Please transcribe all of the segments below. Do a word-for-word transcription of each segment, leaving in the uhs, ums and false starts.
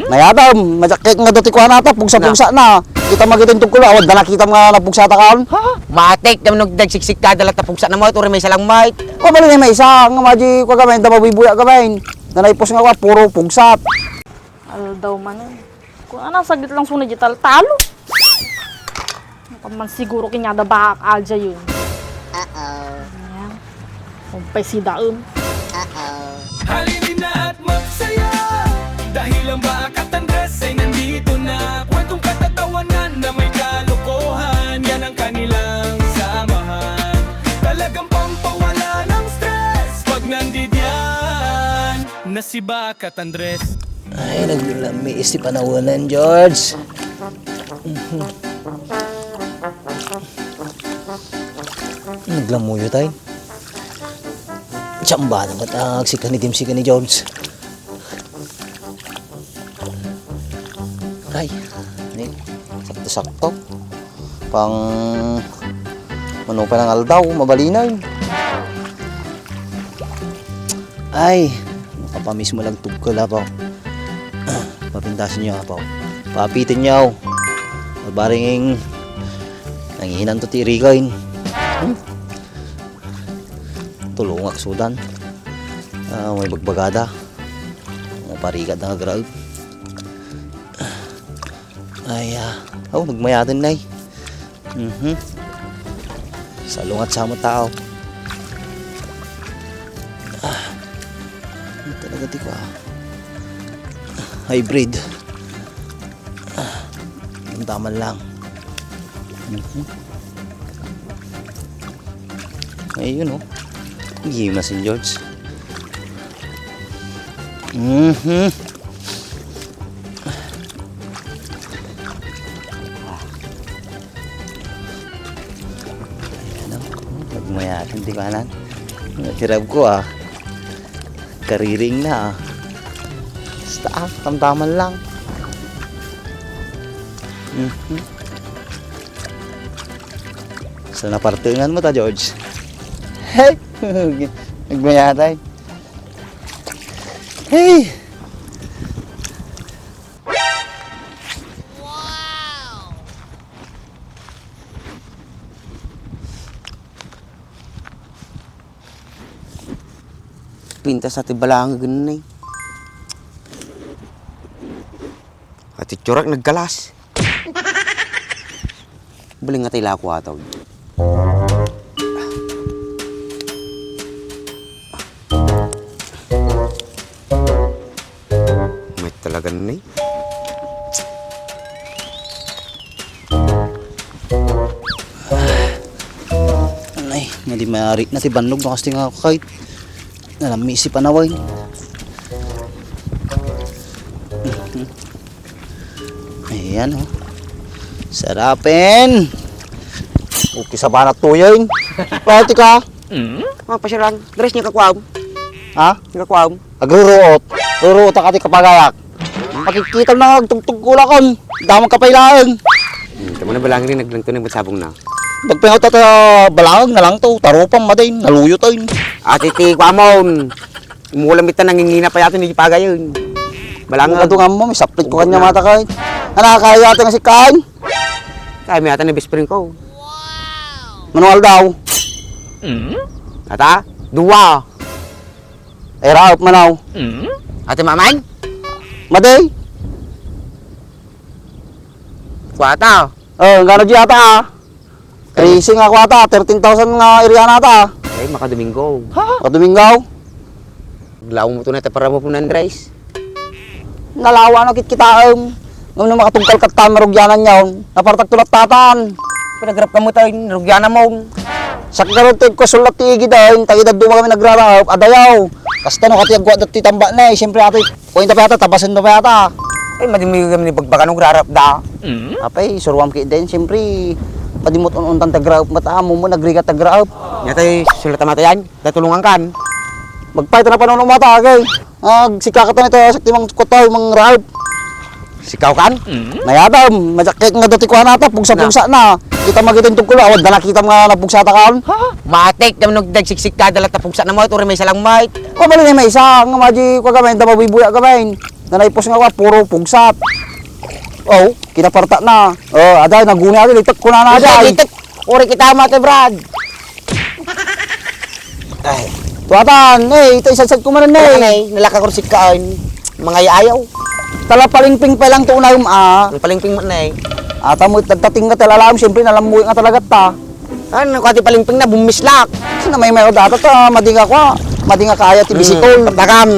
Nayadam, majakket nga dati kuanata, pugsa-pugsa na. Kita magitin tugkol, awan da nakita nga napugsa ta kaon. Matik, dam no dagsiksik ka, dalat na pugsa na mo, turi may salang mait. O, bali na may isa, nga maji ko gamay, da mabuy-buya gamay. Nanay pos nga ko, puro pugsat. Aldaw man eh. Kung ano, saglit lang suna digital, talo. Ano ka man siguro kinyada bahak aja yun. Uh-oh. Ayan. Kumpay si Daem. Uh-oh. Halina at magsaya dahil ang Bakat Andres ay nandito na. Kwentong katatawanan na may kalokohan, yan ang kanilang samahan. Talagang pampawala ng stress pag nandidiyan na si Bakat Andres. Ay, naglulami si panawanan, George. Mhm. Naglamuyo tayo. Tsamba naman ang sika ni Dimsika ni George. Ay, ni, sakto-sakto. Pang, ano pa ng aldaw, mabalinay. Ay, makapamiss mo lang tugkol, apaw. Papintasin niyo, apaw. Papitin niyo. Baring nangihinan to ti irigain. Hmm? Tulungak sudan. Ah, may bagbagada. Maparigat na kagraag. Ay, ah. Oh, nagmayaten na eh. Mhm. Salungat sa mo tao. Ah. Ano talaga ti ko, ah? Hybrid. Ah. Ang taman lang. Mhm. Ayun, oh. Gimas ni George. Mhm. Ayan, oh. Nagmaya, hindi ko alam. Tirab ko, ah. Kariring na, ah. Basta, ah, tamtaman lang. Mhm. So, napartengan mo ta, George? Hey! Nagmayatay. Hey! Pintas ti balangag ni. Ati tsurak nagkalas. Bali nga tayo lako ataw. May talaga ni. Anay, madi maarit na ti bannog no kasti nga kakait. Nalami si panaway. Ayan, oh. Sarapin. Okay, sa banat tuyen. Pati ka. Mm? Mga pasiran. Dress niya kakuam. Ha? Niya kakuam. Agruruot. Ruruot ka ti kapagayak. Makikita na agtugtog ko lakon. Damang kapailaeng. Hmm, tama na balangin naglangto na yung sabong na. Pagpingaw ta, ta balangag na lang to. Tarupang madain. Naluyo to yun. Ati ti kuamon. Umulam ita nangingina pa yato ni pagayon. Balangag. Kadungan mo, may saplit ko kanya mata kay. Anak, kaya ata nga si Kan. Kaya may ata ni best friend ko. Manual daw. Mm? Ata? Dua. Ay, raop manaw. Mm? Ate Mamay? Maday? Kuwata. Oh, ang gano di ata, ah? Tracing ako ata, thirteen thousand nga irian ata. Ay, makadomingo. Ha? Makadomingo? Aglaw mo to na ita para mo punan rice. Nalawa na kitkitaem. Ngem no makatungkal ket ta marugyanan yaon, napartak to lattatan. Pinagrap ka mo tayo, narugyanan mo. Sakgarod ti agkasulat ti igid ay, ta idad duma kami nagraraop, adayaw. Kasta no, kati agwa dati tamba na eh, siyempre atoy, kuwenta pa yata, tabasen pa yata. Ay, madimigam ni bagbaka no grarap da. Mm. Apay, suruam ki din, siyempre, padimot un-untan tagrarap, mata, amo mo nagrigat tagrarap. Nya tayo, sulat a mata yan, tatulungan kan. Magpay ta na panunong mata, agay. Agsikakatan ito, sakti mang kutaw, mang raop. Sikaw kan? Mm. Nayadam, majakket nga dati kuanata, pugsa-pugsa na. Kita magitin tugkol, awan da nakita nga napugsa ta kan. Ha? Matik, dam no dagsiksik ka, dalat na pugsa na mo, turi may salang mait. O, bali na may isa, nga maji, kwa gamay, da mabuy-buya gamay. Nanaypos nga wa, puro pugsat. Oh, kinaparta na. Oh, aday, naguni aday, litek ko na na aday. Litek. Uri kita, Mate Brad. Ay. Tuatan, eh, ito isadsad ko man, eh. Ano, eh, nalaka ko si Kaan. Mga ayaw. Tala palingping pa lang to unay, ah. Ang palingping mo, eh. Ata mo, tagtating ka, talalam, siyempre, nalambuy nga talaga ta. Ano, kati palingping na, bumislak. Kasi na may meron data ta, madinga kwa, madinga kaya ti bisikol. Hmm, tatakam.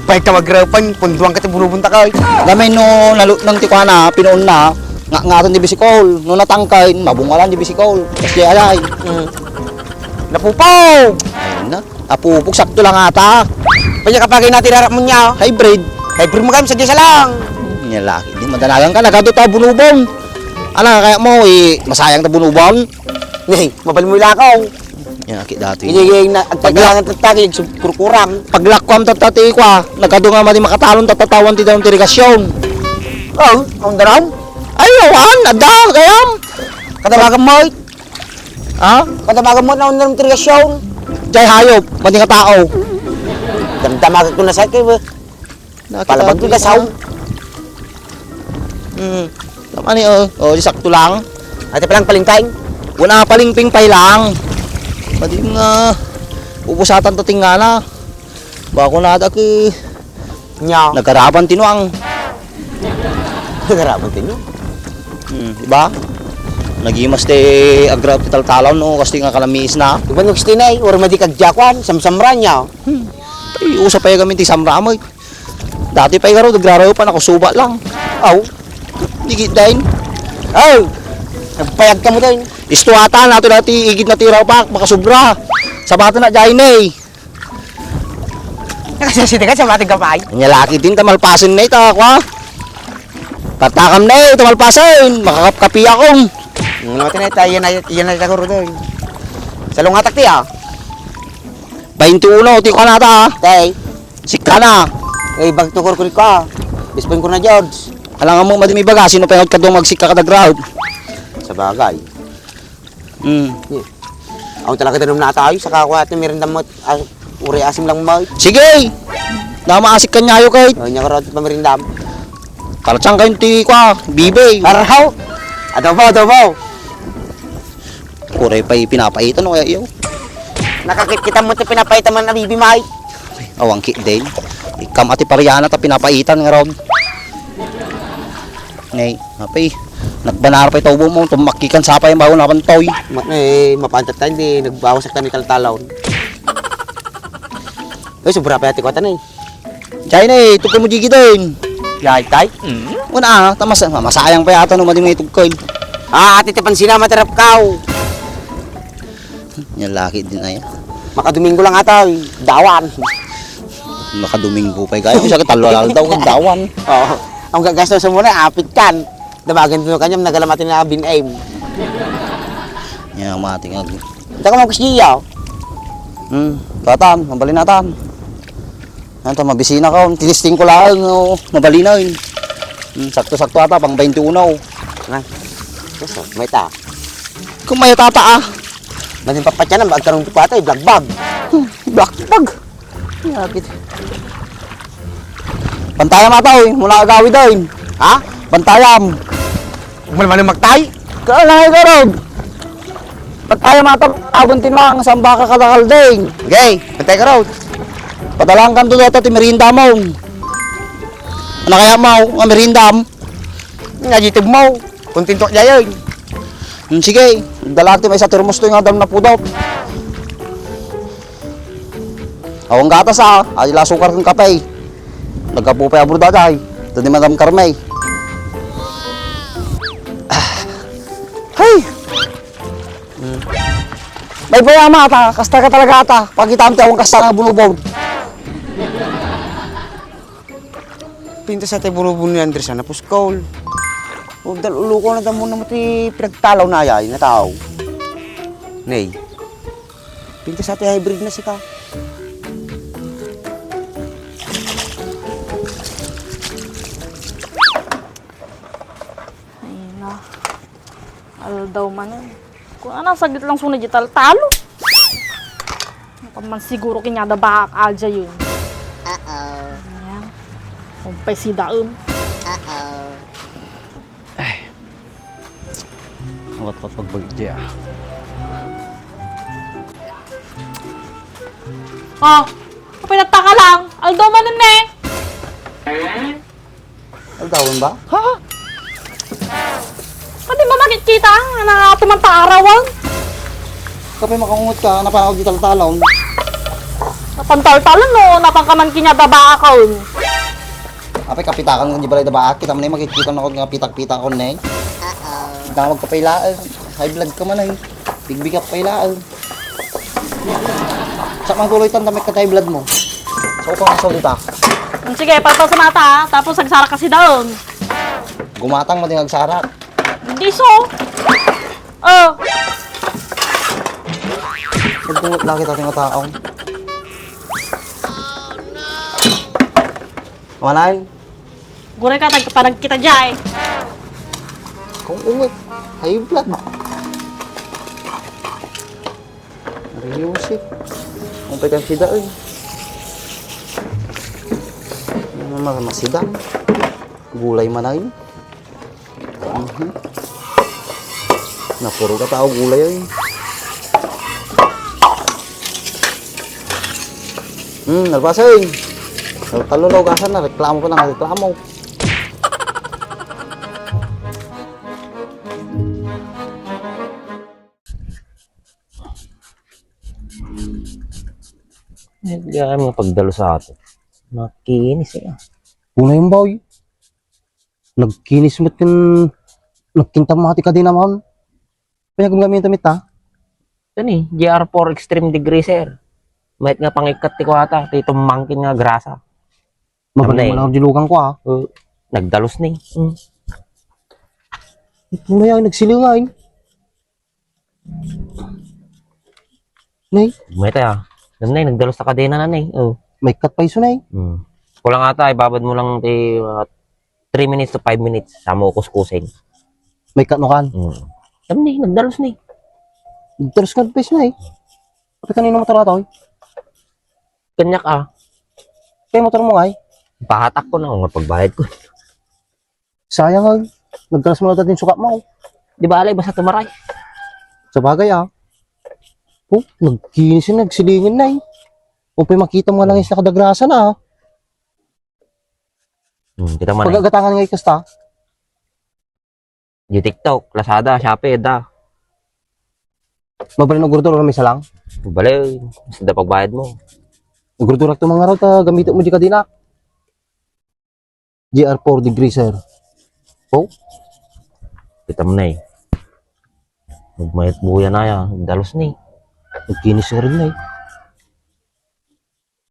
Bay ka magrapan, punduan ka ti bunubunta ka, eh. Gamay no, nalutnang ti kwa na, pinuon na, nga, nga aton ti bisikol. No natangkay, mabungalan ti bisikol. Kasi alay. Hmm. Napupaw! Ayun na. Apupog, sakto lang ata. Pwede ka pagay natin harap mo niya. Hybrid. Hybrid mo kami, sadya sa lang. Niya laki. Di madanagan ka, nagado ta bunubon. Ala, kaya mo, eh, masayang ta bunubon. Nay, mabal mo ilakaw. Yan, aki dati. Hindi, hindi, na, ang Pagla- tagangan tatagi, kurkurang. Paglakwam tatati ko, ah. Nagado nga madi makatalon tatatawan ti daon ti irigasyon. Oh, ang daram? Ay, awan, ada, kayam. Katabagan mo, eh. Ha? Katabagan mo na unang tirgasyon. Jay hayop, madi nga tao. Damdamagan ko na sa kayo, eh. Nakita Palabag ko ko gasaw. Hmm. Tama ni, oh. Oh, di sakto lang. Ate palang palingkain. Wala palingping pay lang. Pwede nga, ubusatan to tingala. Bako na ada ki. Nya. Nagkarapan tinuang. Nagkarapan tinuang? Hmm, di ba? Nagimas ti agrap ti taltalaw, no? Kasi nga kalamiis na. Iban yung stinay, or madi kagjakwan, samsamran niya. Hmm. Ay, usa pa yung gamin ti samra mo, eh. Dati pa yung garo, nagrarayo pa, nakusuba lang. Aw. Digit dain. Aw! Nagpayag ka mo dain. Istuatan, ato dati, igid na tiraw pa, makasubra. Sabatan na, Jaime. Nakasasiti ka sa bating kapay? Nya laki din, tamalpasin na ita, kwa. Patakam na eh, tamalpasin. Makakapkapi akong. Ano natin na ita, yan na, yan na ita, kuro doon. Sa lungatak ti, ah. Bainti uno, ti kwa nata, ah. Tay. Sikka na. Eh, bag to, kuro, kuro, kwa. Bispin ko na, George. Alangan mo, madi may baga, sino pa yung kadong magsikka ka dagraw? Sa bagay. Hmm. Ako talaga tanong na tayo, saka ako ate, meron damot, ah, uri asim lang mo. Sige! Namaasik ka niya, ayo, kay. Oh, niya karot pamerindam. Talatsang kayo ti, kwa, bibi. Araw! Adobo, adobo! Kuray pa ipinapaitan, o, ayo. Nakakit kita mo ti pinapaitan man na bibi, Mike. Awang ki din. Ikam ati pariana ta pinapaitan nga ron. Ngay, apay, nagbanar pa ito ubo mo, tumakki kan sapay ang bago napantoy. Ma-, eh, mapantat tayo, hindi nagbawas ang kanikaltalon. Eh, sobra pa yati kwata na eh. Diyan eh, tukol mo digi din. Yay, tay? Mm. Una ah, tamas, masayang pa yata no, mading may tukol. Ah, ati tapan sila, matarap kao. Yung laki din ay. Makadomingo lang ata, eh. Dawan. Makadomingo pa, eh. Kaya ko siya, talo lang daw, dawan. Oo. Ang gagasto sa muna, apit kan. Dabagan ko kanyam, nagalamati na bin aim. Yan, mati nga. Taka mo, Kusgiya. Hmm, katan, mabalin natan. Ano to, mabisina ka, tinisting ko lang, no, mabalin na yun. Hmm, sakto-sakto ata, pang twenty-one. Ay, gusto, may ta. Kung may tata, ah. Naging papatya na, magkarong ko ata, eh, blagbag. Hmm, blagbag. Yapit. Pantayam ata, oy. Mula agawid, oy. Ha? Pantayam. Malmali magtay? Kaya lang ay karog. Pantayam ata, abon ti mang, sambaka kadakal, ding. Okay, pantay ka raw. Padalaan kan to data, ti merienda mo. Ano kaya mo, nga merienda mo? Nga YouTube mo. Kontento ka dyan. Hmm, sige, dalak ti may sa termos to yung adam na pudot. Awang gatas, ah. Ay, la sukar kang kape. Nagkapo pa abroad, ay. Ito ni Madam Carme. Ah. Hay! May payama ata. Kasta ka talaga ata. Pakita mo ti awang kasta nga bunubon. Pintas ata bunubon ni Andres, ah, napuskol. O, dal-, ulo ko na damo na mati pinagtalaw na ayay, na tao. Nay. Pintas ata hybrid na sika. Ay na. Aldaw man eh. Kung ano, saglit lang suna digital, talo. Ano ka man siguro kinyada bakak alja yun. Uh-oh. Ayan. O, Pay sidaem. Uh-oh. Ay. Awat-awat pagbagit diay, ah. Oh, apay, natta ka lang. Aldaw manen ne. Aldawen ba? Ha? Pati ba makikita? Ana, tumanta arawan? Apay, makaungot ka, napan ako di taltalon. Napan taltalon, no? Napan ka man kanya babaakon. Apay, kapitakan ko di balay da baak. Kita mo na yung makikita na ako nga pitak-pitakon na eh. Kita magkapailaan. High blood ka man eh. Bigbigak pailaan. Sa man tuloy tan damit ka high blood mo. Sa upang asaw dita. Mm, sige, palpaso mata, ah. Tapos agsara ka sidaem. Gumatang mo din agsara. Hindi so. Oh. Pagtungot lagi tayo nga tao. Wala. Gure ka, tagpanag kita diay. Kung ungot, high blood. Nariusip. Ang pagkang sida, eh. Ano naman, masida? Gulay man ay. Mhm. Napuro ka tao gulay, ay. Hmm, nalpasin. Talo-talo, ugasan na. Reklamo pa lang, reklamo. Eh, di ay mga pagdalo sa ato. Makinis eh. Una yung boy. Nagkinis met ken nagkintam mati kadi naman. Paggamit-gamit ta? Ito ni, G R four Extreme Degreaser. Mayat nga pangikkat ti kuwata, ti tumangkin nga grasa. Mabalin man ako di lugang ko, ah. Uh, nagdalus ni. Mm. Ito na yan, nagsilingan. Nay? Mayat, ah. Nay, nagdalus ta kadena na, nay. Oh. Mayat pa isu, nay. Hmm. Kulang ata, ibabad mo lang ti, uh, three minutes to five minutes. Sa mo kuskusing. Mayat no kan? Hmm. Tam ni, nagdalus ni. Nagdalus ka pa isu, nay. Apay, kanino motor ato, eh? Kanyak, ah. Kay motor mo, ay? Pahatak ko na kung pagbayad ko. Sayang, ay. Nagkalas mo na dati yung sukat mo, ay. Di ba, alay, basta tumaray. Sa bagay, ah. Oh, nagkinis yun, nagsilingin na, eh. O, pa'y makita mo nga lang yung nakadagrasa na, ah. Hmm, kita mo na, eh. Pagagatangan nga ikasta. Di TikTok, Lazada, Shopee, da. Mabalin, ugurdur, may salang? Balay, basta da pagbayad mo. Ugurdur, ito mga raw, ta, gamitin mo di kadina. G R four Degreaser. Oh? Kita mo na eh. Nagmayat buya na ya. Nagdalus ni. Nagkinis na rin na eh.